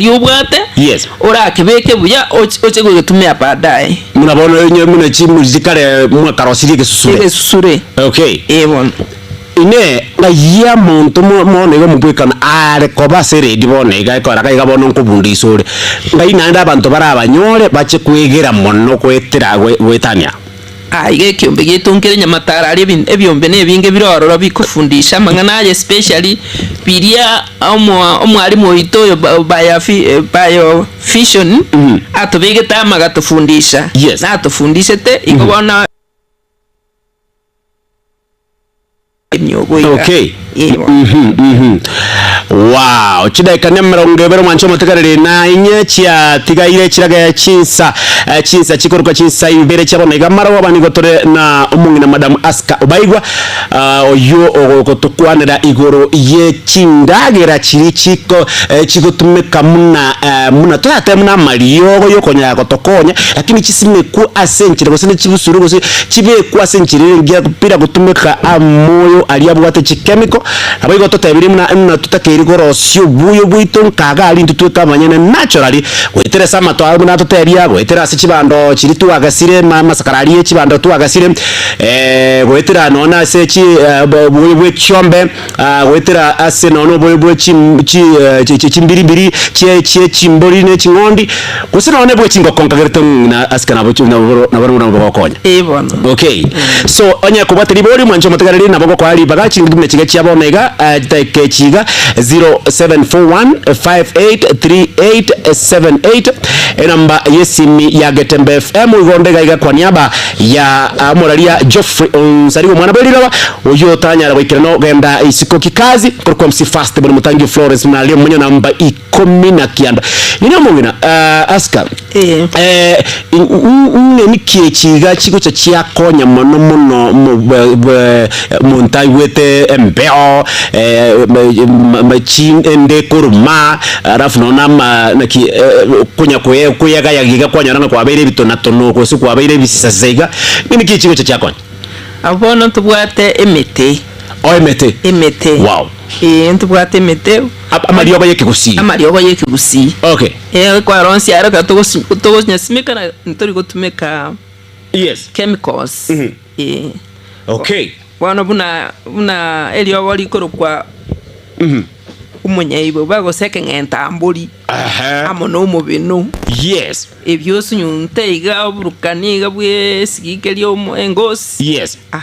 Riria obwate, Yes. orakebeke buya och- oche gogetumia baadaye. Buna bono onye buna chimuri chikare mwakarosirie egesusure. Egesusure. Okay. Ee bono. Inee, ng'ai omonto mo- mono iga omobwekano are koba ase eredio bono iga ekora iga iga bono nkobundisa ore, ng'ai naende abanto barabanyore bache kwegera mono goetera goe goetania? Aa iga ekiombe giaito nkere nyamataro aria ebi ebiombe na ebinge bire ororo bikofundisha amang'ana aya especially biria omo omwalimu oito oyo ba bayafi bayo vision atobegete amo agatofundisha, Yes. natofundishete igo bono. Emiogo iga. Okay. Ewa. Mhm, mhm. Wow, chidaeka na emerongo ebere omwanche omotegereri na inye chiatigaire chirage chinsa eh, chinsa chikoruka chinsa ibere chia bono iga marogoba nigo tore na omong'ina Madam Aska Obaigwa ah, oyio ogotukwanera igoro ye chindagera chiri chiko eh, chigotumeka muna eh, muna toratebe muna amariogo yokonyara gotokonya lakini chisimekwe ase enchera gose ne chibusuru gose Chibekwe ase enchera ere engiya bila gotumeka amoyo aria abwate chichemical. Naboigo totebirie buna buna totakeire korosia obuya bwaito nkaga aria intwe tweka abanyene naturally goetera ase amato aya buna atotebia, goetera ase chibando chiria twagesire ma amasakara aria ye chibando twagesire goetera nonya na ase chi obuya bwe chiombe goetera ase nonya na oboyo bwe chi chi chi chimbiribiri chie chie chimbori ne ching'ondi, gose nonya bwe chingoko nkagerete ng'a asike nabo chi nabo nabo nabo bogokonya. Ee bono. Okay, so onye kobwate ribori mwanche omotegereri nabo gokoa ribaga chingaki buna chiga chia bono iga chidakika echi iga 0741583878 enamba yesimi ya Getembe FM igo onde iga iga kwa niaba ya omoraria Geoffrey Onsarigo omwana bwe riroba Oyio otanyara goikerana ogenda isiko kikazi, korokwa MC First buna omotangi o Florence buna aria omonyo namba ikomi na kianda. Nini omong'ina uh, Aska Eh. eh, ng'eni ki echi iga chigocha chiakonya mono mono mo- bwe- bwe- omonto aigwete embeo eh, ma- ma- chi ende ekoruma alafu nonya ama naki eh, konya koye koyegayega iga kwanyora ng'a kwabeire ebitonatono gose kwabeire ebisasasa iga, ng'eni ki chigocha chiakonya? Abwo bono ntobwate emete. Oh, emete. Emete. Wow. Ee, ntobwate emete. Amariogo y'ekegusii. Amariogo y'ekegusii. Okay. Ee, kwaronsi aro ekero togosi togonyasimeka na ntori gotumeka Yes. chemicals. Mhm. Ee. Okay. Bono buna buna eriogo rikorokwa Omonyaibo gose ekeng'entambori, Ehe. amo nomobeno. Yes. Ebio osunyunte iga oburukanie iga bw'esigikeri omo engosi. Yes. Ah,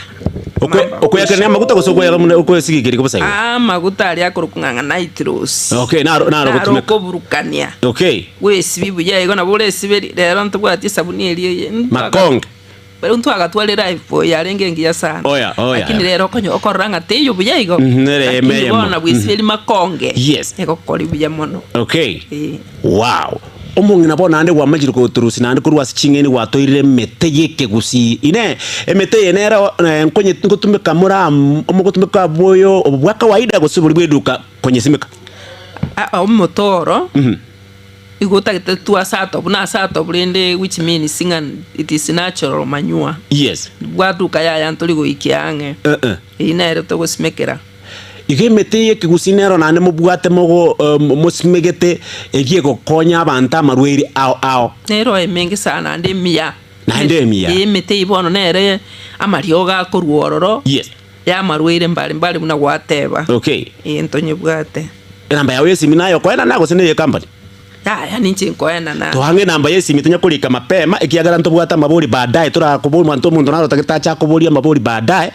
Okwe mamba okoyakerania amaguta gose okoyaka buna okoesigikeria bosa igo? Ah, amaguta aria akorokwa ng'a nitrous. Okay, naro naro Naro gotumeka. okoburukania. Okay. Bwesibi buya igo nabo oresiberi rero ntobwati esabuni eria eye. Makonge. Barabwo ntwagatwarire life boy yarenge engiya sana. Oya, oya. Lakini rero okonyo okorora ng'a teiyo buya igo. Mhm, nere Lakini eme eyemo. bono bwesiberi makonge. Yes. Egokori buya mono. Okay. Eh. Wow. Omong'ina bono naende gwamachire gotorusia naende korwa ase ching'eni gwatoirire emete y'ekegusii. Inee, emete eye nero eh, nkonye ngotumeka more amo omogotumeka bwoyo obo bwa kawaida gose boria bw'eduka konyesimeka? Ah, omotoro. Igo otagete tu ase atobu na ase atobu rende which means ng'a it is natural manure. Yes. Bwatuka yaya ntori goikia ang'e. Eh eh. Eyio nere togosimekera. Igo emete y'ekegusii nero naende mobwate mogo mosimegete eria egokonya abanto amarwaire ao ao. Nero emenge sana naende emiya. Naende emiya. Ee emete eyio bono nere amariogo akorwa ororo. Yes. Y'amarwaire mbare mbare buna gwateba. Okay. Ee ntonyebwate. Enamba yao y'esimi naye okoenana gose neye company? Yaya ninche nkoenana. Toange enamba y'esimi tonya korika mapema ekiagera ntobwate amabori baadaye torakoboria omonto omonto naro otagete ache akoborie amabori baadaye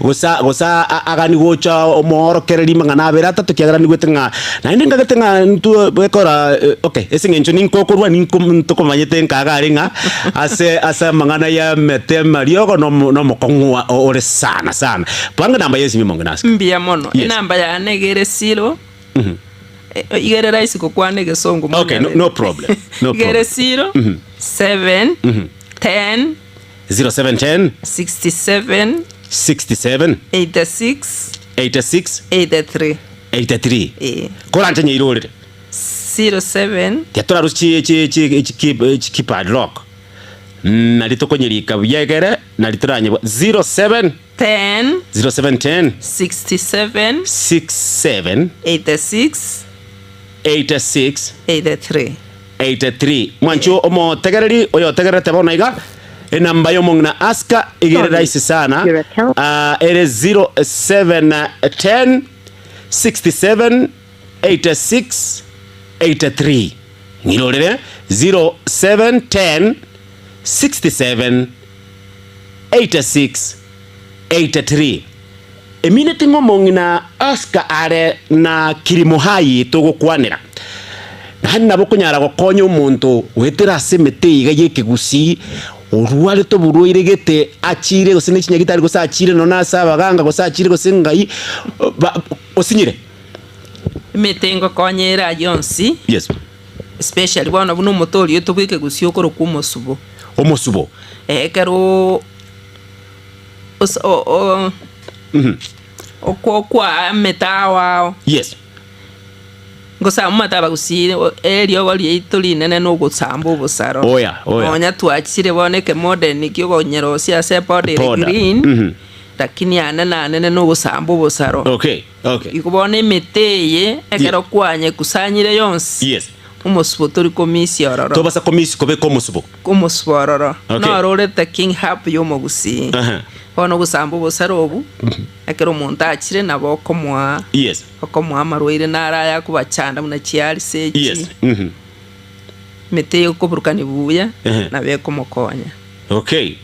gose gose agani gocha omoorokereria amang'ana abere atato ekiagera nigwete ng'a naende nkagete ng'a intwe gekora okay ase eng'encho ninkokorwa ninko ntokomanyete nkaga are ng'a ase ase amang'ana ya emete amariogo nomo nomokong'u ore sana sana. Banga enamba y'esimi monge nase. Mbuya mono. Yes. Enamba yane iga ere zero, iga ere rahisi gokwana egesongo Okay, no, no problem. No Iga ere problem. zero, seven, ten, 0710 67, 67 86, 86 83. 83 Eh. koranche nyeirorere 07 tiatorarusia chi chi chi chi chi keypad lock nari tokonyerika buya egere nari toranyebwa 07 10 0710 67 67 86. 86 83. 83. Mwancho omotegereri oyotegererete bono iga, enamba y'omong'ina Aska iga ere rahisi sana, ah, ere 0710 67 86 83. Ng'irorere 0710 67 86 83. Emineti ng'a omong'ina Oscar are na Kirimuhai togokwanera. Naende nabo okonyara gokonya omonto goetera ase emete iga y'ekegusii orwarete oborwaire gete achiire gose ne chinyagitari gose achiire nonya ase abaganga gose achiire gose ng'ai ba osinyire. Emete ngokonya ere ayio onsi, Yes. especially bono buna omote oria oito bw'ekegusii okorokwa omosubo. Omosubo. Ekero Ose o o okwo kwa emete ao ao. Yes. Ngosamba omanyete abagusii eriogo riaito rinene na ogosamba obosaro. Oya, oya. Nonya twachire bono ekemodern kia okonyerosia ase epoda ere Poda. green, Mhm. lakini anene anene na ogosamba obosaro. Okay, okay. Igo bono emete eye, ekero kwanyekusanyire yonsi, Yes. Omosubo tori komisia ororo. Tobasa komisia kobeka omosubo. Omosubo ororo. Okay. Noro ore the king herb y'omogusii. Aha. Bono ogosamba obosare obu, ekero omonto achire nabo okomoa, Yes. okomoa amarwaire naro aya akobachanda buna chiarisi echi. Yes. Mhm. Emete eye okoburukania buya, Ehe. nabo ekomokonya. Okay.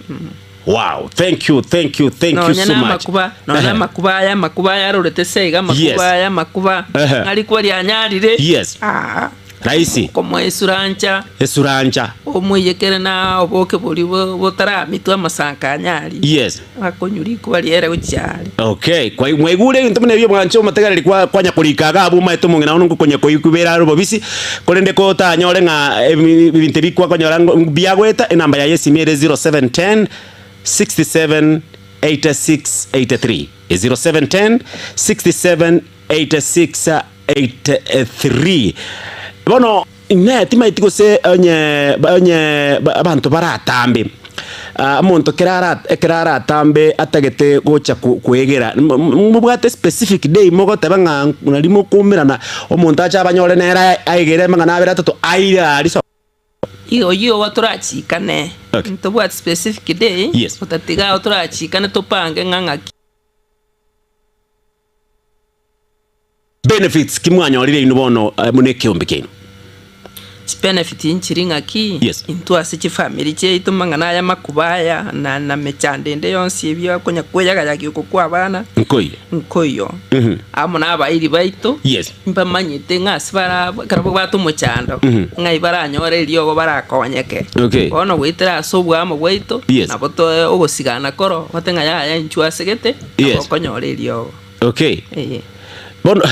Wow. Thank you. Thank you. Thank you Nonya so na much. amakuba, nonya Ehe. amakuba aya, amakuba aya arorete se iga, amakuba Yes. aya, amakuba, Ehe. ng'a rikuba rianyarire. Yes. Aa. Rahisi. Okomoa esurancha. Esurancha. Omoiyekere na oboke boria botaramitwe amasanka anyari. Yes. Akonywa rikuba riaere gochia are. Okay, kwa mwaigure ebinto buna ebio mwanche omotegereri kwa kwanya korika iga abwo omaete omong'ina ono ngokonya koigwera are obobisi, korende kotanyore ng'a ebi ebinto ebi kwakonyora ngo biagoeta, enamba yaye esimi ere 0710 67 86 83, 0710 67 86 83. Bono Inee! Timaeti gose onye onye abanto baratambe, omonto kera ara ekero aratambe atagete gocha kwegera, mobwate specific day mogoteba ng'a nari mokoumerana, omonto ache abanyore nere aegere amang'ana abere atato aire aria so. Oyio igo torachikane, Okay. ntobwati specific day, Yes. otatiga agwo torachikane topange ng'a ng'aki. Benefits ki mwanyorire inwe bono buna ekeombe kiaino? Chibenefit nchiri ng'aki? Yes. Intwe ase chifamiri chiaito mang'ana aya amakuba aya na na mechando ende yonsi ebio akonya kweyagayagia oko kwa abana Nkoiyo. nkoiyo. Amo na abairi baito Yes. mbamanyete ng'a ase bara ekero babwate omochando ng'ai baranyore eriogo barakonyeke. Okay. Bono goetera ase oboamo bwaito Yes. nabo to ogosigana koro ogote ng'a yaya inchuo asegete nabo Yes. okonyora eriogo. Okay. Eye. Bono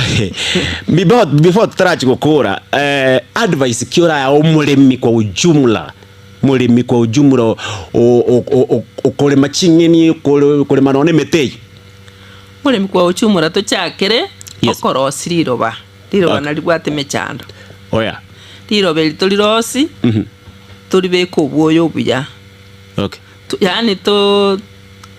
before, before tutarachi gokora eh, advice ki oraya omoremi kwa ujumla moremi kwa ujumla o- o- o- o- okorema ching'eni okore- okorema nonya emete eye Moremi kwa ujumla tochakere Yes. okorosia riroba, riroba Okay. naribwate emechando. Oya. Riroba eri torirosi, toribeke obwoyo obuya. Okay. Tu- yaani to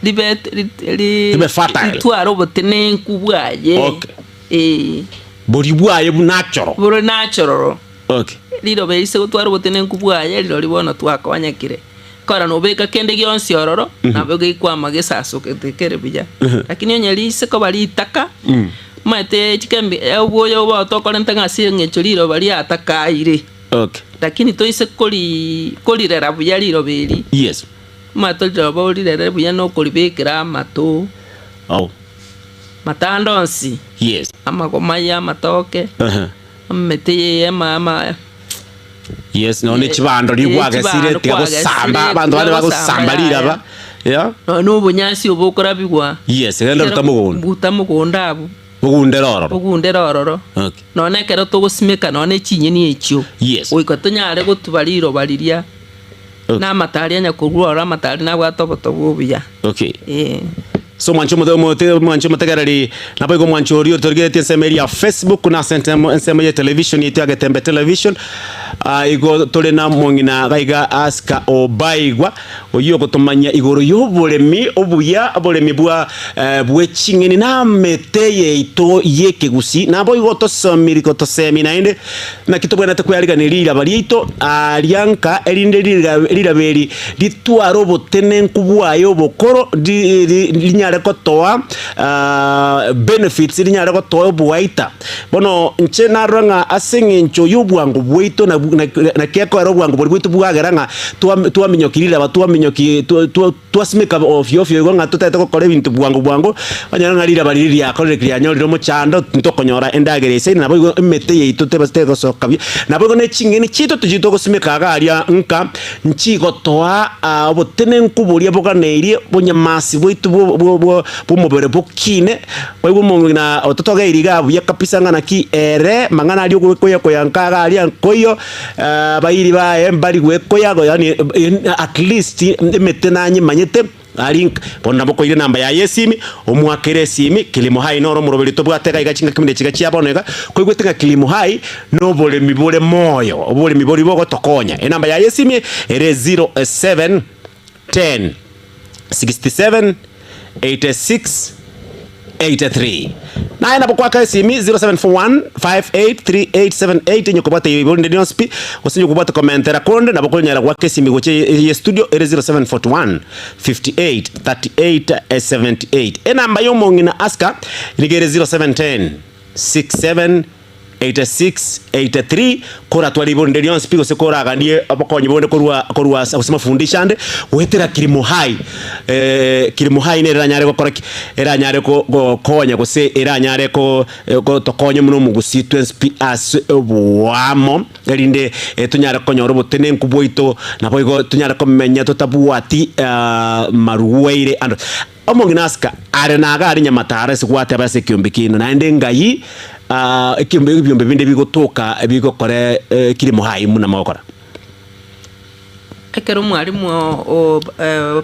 ribe ri- ri- Ribe fertile. ritware obotenenku bwaye. Okay. Eh, Boria bwaye bu natural. bore natural. Okay. Riroba rise gotwara obotenenku bwaye rirori bono twakonyekire. Kora nobeka kende gionsi ororo, nabo gekwama gesasokete kere buya. Lakini onye rise koba ritaka, omanyete chikembi obwoyo obo tokorenta ng'a ase eng'encho riroba riatakaire. Okay. Lakini toise kori korirera buya riroba eri, Yes. Amato riroba orirere buya nokoribekera amato, Oh. matanda onsi, Yes. amagoma ya amatoke, Uh-huh. emete ye ama ama Yes, nonya ne chibando Eh, rigwagesire chibando tiga kwagesire, gosamba abanto bande tiga bagosamba gosamba, riraba. Yeah. nonya na obonyansi obo okorabigwa. Yes, genda ruta mogondo. Ruta mogondo abwo. Bogundere ororo. Bogundere ororo. Okay. Nonya ekero togosimeka nonya ne chinyeni echio. Yes. Goika tonyare gotuba riroba riria. Okay. Na amatari anya korwa ororo amatari nabwate obotobu obuya. Okay. Ee. So mwanche omote omote mwanche omotegereri naboigo mwanche oria otorigeretie ensemo eria ya Facebook na ase ensemo ensemo ye television yaito ya Getembe Television. Igo tore na omong'ina gaiga Aska Obaigwa, oyio ogotomanyia igoro y'oboremi obuya, oboremi bwa bwe ching'eni na amete yaito y'ekegusii. Naboigo otosomiri gotosemia naende naki tobwenerete kwearigania riraba riaito aria nka, erinde riraba eri ritware obotenenku bwaye obokoro, rinyare gotoa benefits, rinyare gotoa oboaita. Bono inche narora ng'a ase engencho y'obwango bwaito naki ekoera obwango boria bwaito bwagera ng'a twaminyokia riraba, twaminyokia twasimeka ofio ofio igo ng'a totagete gokora ebinto bwango bwango, onyore ng'a riraba riria riakorire ki rianyorire omochando, ntokonyora endagera eseine, naboigo emete yaito tegosoka buya, naboigo ne ching'eni chiaito tochia togosimeka iga aria nka, nchigotoa obotenenku boria boganeirie obonyamasi bwaito bw'omobere bokine. Koigwa omong'ina ototogeiri iga buya kabisa ng'a naki ere mang'ana aria ogoekoya nka iga aria nkoiyo, abairi baye mbari goekoya yaani at least emete nanyemanyete aria nka. Bono nabo okoira enamba yaye esimi, omoakere esimi, Kilimo Hai noro omoroberi tobwate iga iga chingaki buna echi chia bono iga, koigwete ng'a Kilimo Hai na oboremi bore moyo, oboremi boria bogotokonya. Enamba yaye esimi ere 07 10 67 86 83. Naye nabo kwaka esimi 0741 583878 onye kobwate ebibo rinde rionsi pi, gose onye kobwate komentera konde nabo okonyara goaka esimi gocha eye studio ere 0741 58 38 78. Enamba ya omong'ina Aska nigo ere 0710 67 86 83 Koratware ribo rinde rionsi pi gose koraganie obokonyi bonde korwa korwa ase gose mafundisho ande goetera Kilimo Hai Kilimo Hai nere eranyare gokora ki? Eranyare ko gokonya gose eranyare ko gotokonya buna omogusii twensi pi ase oboamo erinde tonyare konyora obotenenku bwaito naboigo tonyare komenya totabwati marwaire ande. Omong'ina Asika are naga are nyamataro ase gwateba ase ekiombe kiaino, naende ngai ekiombe ebiombe binde bigotoka bigokora ekirimo hai buna mogokora. Ekero omwalimu o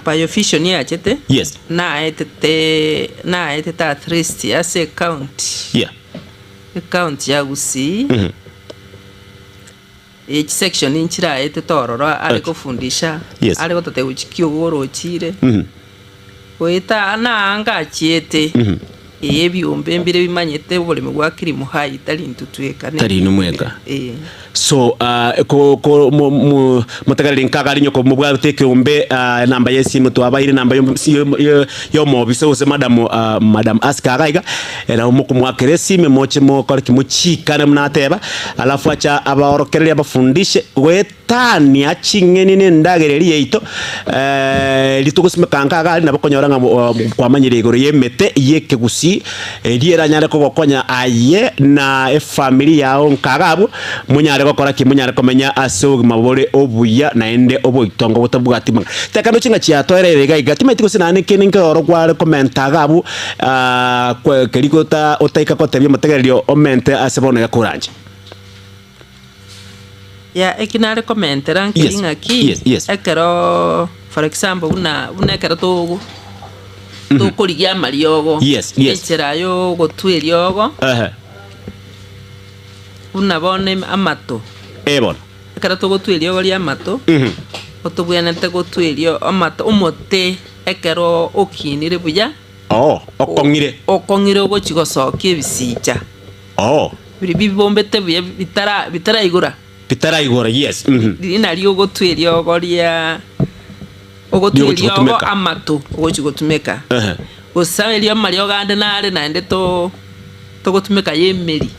Biovision achete, Yes. naetete naetete at least ase ecounty, Yeah. ecounty ya Gusii. Echi section nchiraetete ororo are kofundisha, Yes. are gototebia gochia ki'ogoro ochire, goeta naanga achiete, ee ebiombe mbire bimanyete oboremi bwa kilimo hai tari intwe tweka ne Tari inwe mweka. ee. So ah, ko ko mo mo motegereri nkaga rinyoko mobwate ekeombe ah, enamba ya esimu twabaire enamba yo yo yomobisa gose madam ah, madam Aska iga iga. Ere omokomoakera esimi, moche mokore ki? Mochiikane buna ateba, alafu ache abaorokererie abafundishe goetania ching'eni na endagera eria yaito, eria togosimeka nka iga aria nabo okonyora ng'a kwamanyire igoro y'emete y'ekegusii, eria eranyare kogokonya aye na efamiri yao nka iga abwo, monyare gokora ki? Monyare komenya ase obogima bore obuya naende oboitongo botabwati mang'ana. Teka ndoche ng'a chiatoereire iga iga, timanyeti gose naende kende nkere oro kware komenta iga abwo. Keria gota otaika gotebia omotegereria omente ase bono iga koranche. Ya eki nare komentera nkeri Yes, ng'aki, yes, yes. ekeroo for example buna buna ekero togo tokorigia amariogo, Yes, yes. enchera ya ogotwa eriogo, Ehe, buna bono ime amato, eh bono. ekero togotwa eriogo ria amato, otobwenerete gotwa erio amato omote ekero okinire buya. Oo, okong'ire. Okong'ire ogochia gosokia ebisicha. Oo. Biria bibombete buya bitara bitaraigora. Bitaraigora, yes, mhm. Riria nario ogotwa eriogo ria ogotwa Riogochia eriogo gotumeka. amato ogochia gotumeka. Ehe. Gose erio amariogo ande nare naende to togotumeka ya emeri.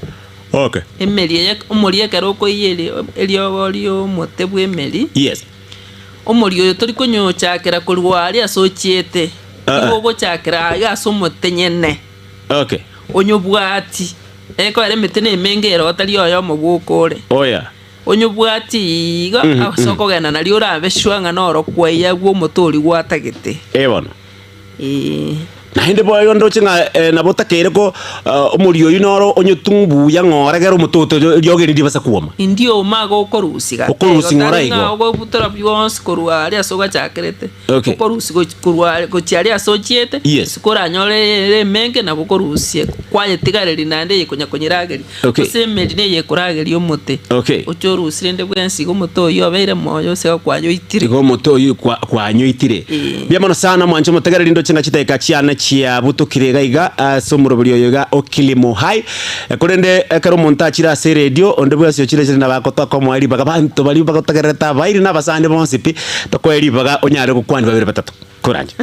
Okay. Emeri eye omori ekero okoiyeria eriogo ria omote bwa emeri. Yes. Omorio oyo tori konyochakera korwa aria ase ochiete, Eh. igo ogochakera aiga ase omote nyene, Okay. onyobwati, ekoera emete nemenge ere otari oyomo bwoka ore. Oya. Onyobwati igo ase okogenda nario orabe sure ng'a noro kwaiya bwa omote oria gwatagete. Eh bono. Eeh. Naende boigo ndoche ng'a eh, nabo otakeire ko eh, omorio oyio noro onyotung'u buya ng'a oregere omototo riogo eri ribase kwoma. Indio omage okorusia gati Okorusia igo, ng'ora tari igo. ng'a ogobutora bionsi korwa aria ase ogachakerete. Okay. Okorusia gochi korwa aria gochia aria ase ochiete, Yes. ase koranyore ere emenge nabo okorusia kwayetigareria naende eye konya konyerageria. Okay. Gose emeri neye ekorageria omote. Okay. Oche orusie rende bwensi igo omote oyio obeire moyo ase igo kwanyoitire. Igo omote oyio kwa kwanyoitire. Ee. Mbuya mono sana mwanche omotegereri ndoche ng'a chidakika chiane chiabutokire iga iga ase omoroberi oyo iga o Kilimo High. Eh, Korende ekero omonto achire ase eredio onde bwensi ochire chire nabo agotoa komoa ribaga banto baria bagotegererete abairi na abasani bonsi pi tokoe ribaga onyare gokwania babere batato. Koranche.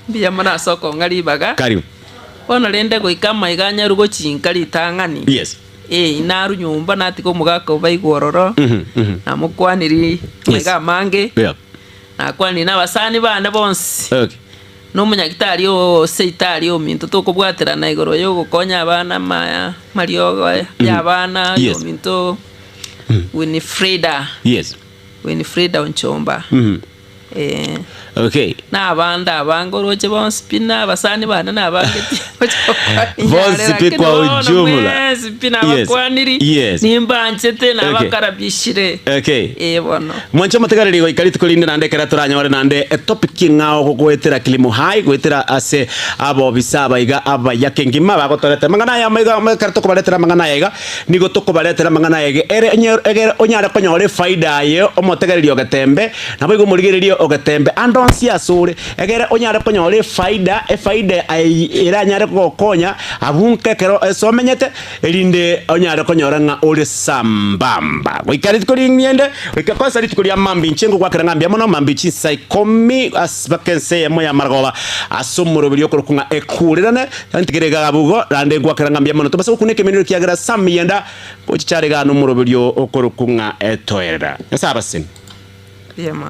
Mbuya mono ase okong'a ribaga. Karibu. Bono rende goika amaiga anyaru gochinka ritang'ani. Yes. Ee, inarwa nyomba natiga omogaka obaigwe ororo, Mhm, mhm. namokwaniri amaiga amange, Yeah. nakwaniri na abasani bane bonsi, Okay. na omonyagitari oo seitari ominto tokobwaterana igoro ya ogokonya abana amaya amariogo aya ya abana, Yes. ominto Winifrida, Yes. Winifrida Onchomba. Mhm. Ee. Okay. Na abande abange oroche bonsi pi na abasani bane nabange pi Bonsi pi kwa ujumla. mwensi pi nabakwaniri Yes. nimbanchete nabakarabishire Okay. ee bono Mwanche omotegereri goika rituko rinde naende ekero toranyore naende etopic eng'ao goetera Kilimo High goetera ase abobisa aba iga abaya kengima bagotoretera amang'ana aya amaiga ekero tokobaretera amang'ana aya iga nigo tokobaretera amang'ana aya iga ere onye egere onyare konyora efaida aye omotegereri ogetembe Naboigo omorigererie ogetembe ande onsi asore, egere onyare konyora efaida, efaida eye eranyare kogokonya abwo nka ekero ase omenyete, erinde onyare konyora ng'a ore sambamba. Goika rituko ring'ende, goika kwansa rituko ria mambia inche ngogoakera ng'a mbuya mono, mambia chinsa ikomi ase mpaka ense eyemo y'amarogoba ase omoroberi okorokwa ng'a ekurirane, ntigere iga abwo igo, naende ngoakera ng'a mbuya mono. Tobase gokuna ekemenero ekiagera ase amiyenda gochicha are igaa nomoroberio okorokwa ng'a etoerera. Nyasae abasemi. Mbuya mono.